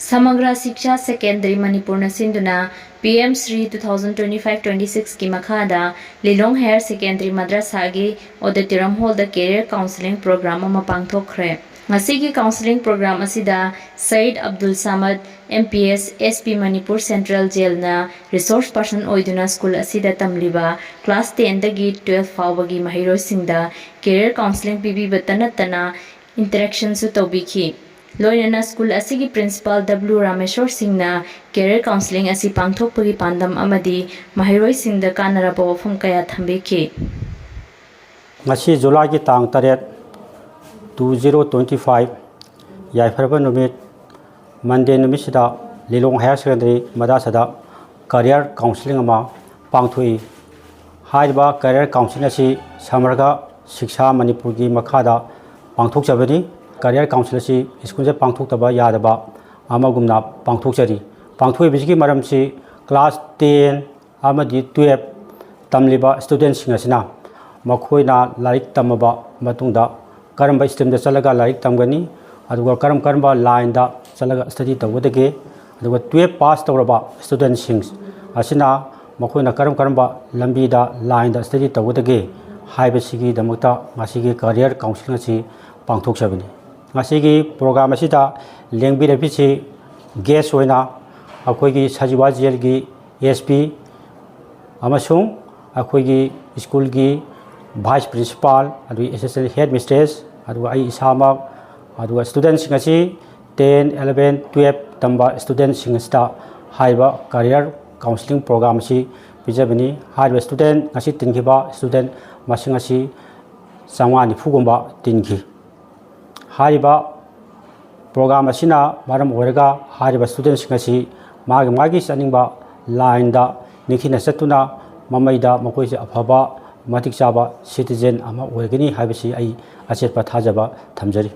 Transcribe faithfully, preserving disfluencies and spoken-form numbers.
ꯁꯃꯒ꯭ꯔ ꯁꯤꯛꯁꯥ secondary ꯃꯅꯤꯄꯨꯔꯅ ꯁꯤꯟꯗꯨꯅ P M Shri two thousand twenty five twenty ꯁꯤꯛꯁꯀꯤ ꯃꯈꯥꯗ ꯂꯤꯂꯣꯡ ꯍꯥꯌꯔ ꯁꯦꯀꯦꯟꯗꯔꯤ ꯃꯗ꯭ꯔꯁꯥꯒꯤ ꯑꯣꯗꯤꯇꯣꯔꯤꯌꯝ ꯍꯣꯜꯗ ꯀꯦꯔꯤꯌꯔ ꯀꯥꯎꯟꯁꯤꯂꯤꯡ ꯄ꯭ꯔꯣꯒ꯭ꯔꯥꯝ ꯑꯃ ꯄꯥꯡꯊꯣꯛꯈ꯭ꯔꯦ꯫ ꯉꯁꯤꯒꯤ ꯀꯥꯎꯟꯁꯤꯂꯤꯡ ꯄ꯭ꯔꯣꯒ꯭ꯔꯥꯝ ꯑꯁꯤꯗ Syed Abdul Samad, M P S, S P Manipur central ꯖꯦꯜꯅ ꯔꯤꯁꯣꯔꯁ ꯄꯔꯁꯟ ꯑꯣꯏꯗꯨꯅ ꯁ꯭ꯀꯨꯜ ꯑꯁꯤꯗ ꯇꯝꯂꯤꯕ ꯀ꯭ꯂꯥꯁ ꯇꯦꯟꯗꯒꯤ ꯇꯨꯋꯦꯜꯐ ꯐꯥꯎꯕꯒꯤ ꯃꯍꯩꯔꯣꯏꯁꯤꯡꯗ ꯀꯦꯔꯤꯌꯔ ꯀꯥꯎꯟꯁꯤꯂꯤꯡ ꯄꯤꯕꯤꯕꯇ ꯅꯠꯇꯅ ꯏꯟꯇꯔꯦꯛꯁꯟꯁꯨ ꯇꯧꯕꯤꯈꯤ꯫ ꯂꯣꯏꯅꯅ ꯁ꯭ꯀꯨꯜ ꯑꯁꯤꯒꯤ ꯄ꯭ꯔꯤꯟꯁꯤꯄꯥꯜ ꯗꯕ꯭ꯂꯤꯎ ꯔꯥꯃꯦꯁꯣꯔ ꯁꯤꯡꯅ ꯀꯦꯔꯤꯌꯔ ꯀꯥꯎꯟꯁꯤꯂꯤꯡ ꯑꯁꯤ ꯄꯥꯡꯊꯣꯛꯄꯒꯤ ꯄꯥꯟꯗꯝ ꯑꯃꯗꯤ ꯃꯍꯩꯔꯣꯏꯁꯤꯡꯗ ꯀꯥꯟꯅꯔꯕ ꯋꯥꯐꯝ ꯀꯌꯥ ꯊꯝꯕꯤꯈꯤ꯫ ꯉꯁꯤ ꯖꯨꯂꯥꯏꯒꯤ ꯇꯥꯡ ꯇꯔꯦꯠ, ꯇꯨ ꯖꯤꯔꯣ ꯇ꯭ꯋꯦꯟꯇꯤ ꯐꯥꯏꯚ, ꯌꯥꯏꯐꯔꯕ ꯅꯨꯃꯤꯠ, ꯃꯟꯗꯦ ꯅꯨꯃꯤꯠꯁꯤꯗ ꯂꯤꯂꯣꯡ ꯍꯥꯌꯔ ꯁꯦꯀꯦꯟꯗꯔꯤ ꯃꯗ꯭ꯔꯁꯥꯗ ꯀꯔꯤꯌꯔ ꯀꯥꯎꯟꯁꯤꯂꯤꯡ ꯑꯃ ꯄꯥꯡꯊꯣꯛꯏ꯫ ꯍꯥꯏꯔꯤꯕ ꯀꯦꯔꯤꯌꯔ ꯀꯥꯎꯟꯁꯤꯜ ꯑꯁꯤ ꯁꯃꯒ꯭ꯔ ꯁꯤꯛꯁꯥ ꯃꯅꯤꯄꯨꯔꯒꯤ ꯃꯈꯥꯗ ꯄꯥꯡꯊꯣꯛꯆꯕꯅꯤ꯫ ꯀꯦꯔꯤꯌꯔ ꯀꯥꯎꯟꯁꯤꯜ ꯑꯁꯤ ꯁ꯭ꯀꯨꯜꯁꯤꯗ ꯄꯥꯡꯊꯣꯛꯇꯕ ꯌꯥꯗꯕ ꯑꯃꯒꯨꯝꯅ ꯄꯥꯡꯊꯣꯛꯆꯔꯤ꯫ ꯄꯥꯡꯊꯣꯛꯏꯕꯁꯤꯒꯤ ꯃꯔꯝꯁꯤ ꯀ꯭ꯂꯥꯁ ꯇꯦꯟ ꯑꯃꯗꯤ ꯇꯨꯌꯦꯜꯐ ꯇꯝꯂꯤꯕ ꯁ꯭ꯇꯨꯗꯦꯟꯁꯤꯡ ꯑꯁꯤꯅ ꯃꯈꯣꯏꯅ ꯂꯥꯏꯔꯤꯛ ꯇꯝꯃꯕ ꯃꯇꯨꯡꯗ ꯀꯔꯝꯕ ꯁ꯭ꯇ꯭ꯔꯤꯝꯗ ꯆꯠꯂꯒ ꯂꯥꯏꯔꯤꯛ ꯇꯝꯒꯅꯤ, ꯑꯗꯨꯒ ꯀꯔꯝ ꯀꯔꯝꯕ ꯂꯥꯏꯟꯗ ꯆꯠꯂꯒ ꯁ꯭ꯇꯗꯤ ꯇꯧꯒꯗꯒꯦ, ꯑꯗꯨꯒ ꯇꯨꯌꯦꯜꯐ ꯄꯥꯁ ꯇꯧꯔꯕ ꯁ꯭ꯇꯨꯗꯦꯟꯁꯤꯡ ꯑꯁꯤꯅ ꯃꯈꯣꯏꯅ ꯀꯔꯝ ꯀꯔꯝꯕ ꯂꯝꯕꯤꯗ, ꯂꯥꯏꯟꯗ ꯁ꯭ꯇꯗꯤ ꯇꯧꯒꯗꯒꯦ ꯍꯥꯏꯕꯁꯤꯒꯤꯗꯃꯛꯇ ꯉꯁꯤꯒꯤ ꯀꯦꯔꯤꯌꯔ ꯀꯥꯎꯟꯁꯤꯂꯤꯡ ꯑꯁꯤ ꯄꯥꯡꯊꯣꯛꯆꯕꯅꯤ꯫ ꯉꯁꯤꯒꯤ ꯄ꯭ꯔꯣꯒ꯭ꯔꯥꯝ ꯑꯁꯤꯗ ꯂꯦꯡꯕꯤꯔꯛꯄꯤꯁꯤ ꯒꯦꯁ ꯑꯣꯏꯅ ꯑꯩꯈꯣꯏꯒꯤ ꯁꯖꯤꯋꯥ ꯖꯦꯜꯒꯤ ꯑꯦꯁ ꯄꯤ ꯑꯃꯁꯨꯡ ꯑꯩꯈꯣꯏꯒꯤ ꯁ꯭ꯀꯨꯜꯒꯤ ꯚꯥꯏꯁ ꯄ꯭ꯔꯤꯟꯁꯤꯄꯥꯜ, ꯑꯗꯨꯒꯤ ꯑꯦꯁꯤꯁꯇꯦꯟ ꯍꯦꯗ ꯃꯤꯁꯇ꯭ꯔꯦꯁ, ꯑꯗꯨꯒ ꯑꯩ ꯏꯁꯥꯃꯛ, ꯑꯗꯨꯒ ꯁ꯭ꯇꯨꯗꯦꯟꯁꯤꯡ ꯑꯁꯤ ꯇꯦꯟ, ꯑꯦꯂꯚꯦꯟ, ꯇꯨꯌꯦꯜꯐ ꯇꯝꯕ ꯁ꯭ꯇꯨꯗꯦꯟꯁꯤꯡ ꯑꯁꯤꯗ ꯍꯥꯏꯔꯤꯕ ꯀꯦꯔꯤꯌꯔ ꯀꯥꯎꯟꯁꯤꯂꯤꯡ ꯄ꯭ꯔꯣꯒ꯭ꯔꯥꯝ ꯑꯁꯤ ꯄꯤꯖꯕꯅꯤ꯫ ꯍꯥꯏꯔꯤꯕ ꯁ꯭ꯇꯨꯗꯦꯟ, ꯉꯁꯤ ꯇꯤꯟꯈꯤꯕ ꯁ꯭ꯇꯨꯗꯦꯟ ꯃꯁꯤꯡ ꯑꯁꯤ ꯆꯥꯝꯃꯉꯥ ꯅꯤꯐꯨꯒꯨꯝꯕ ꯇꯤꯟꯈꯤ꯫ ꯍꯥꯏꯔꯤꯕ ꯄ꯭ꯔꯣꯒ꯭ꯔꯥꯝ ꯑꯁꯤꯅ ꯃꯔꯝ ꯑꯣꯏꯔꯒ ꯍꯥꯏꯔꯤꯕ ꯁ꯭ꯇꯨꯗꯦꯟꯁꯤꯡ ꯑꯁꯤ ꯃꯥꯒꯤ ꯃꯥꯒꯤ ꯆꯠꯅꯤꯡꯕ ꯂꯥꯏꯟꯗ ꯅꯤꯡꯊꯤꯅ ꯆꯠꯇꯨꯅ ꯃꯃꯩꯗ ꯃꯈꯣꯏꯁꯦ ꯑꯐꯕ ꯃꯇꯤꯛ ꯆꯥꯕ ꯁꯤꯇꯤꯖꯦꯟ ꯑꯃ ꯑꯣꯏꯒꯅꯤ ꯍꯥꯏꯕꯁꯤ ꯑꯩ ꯑꯆꯦꯠꯄ ꯊꯥꯖꯕ ꯊꯝꯖꯔꯤ꯫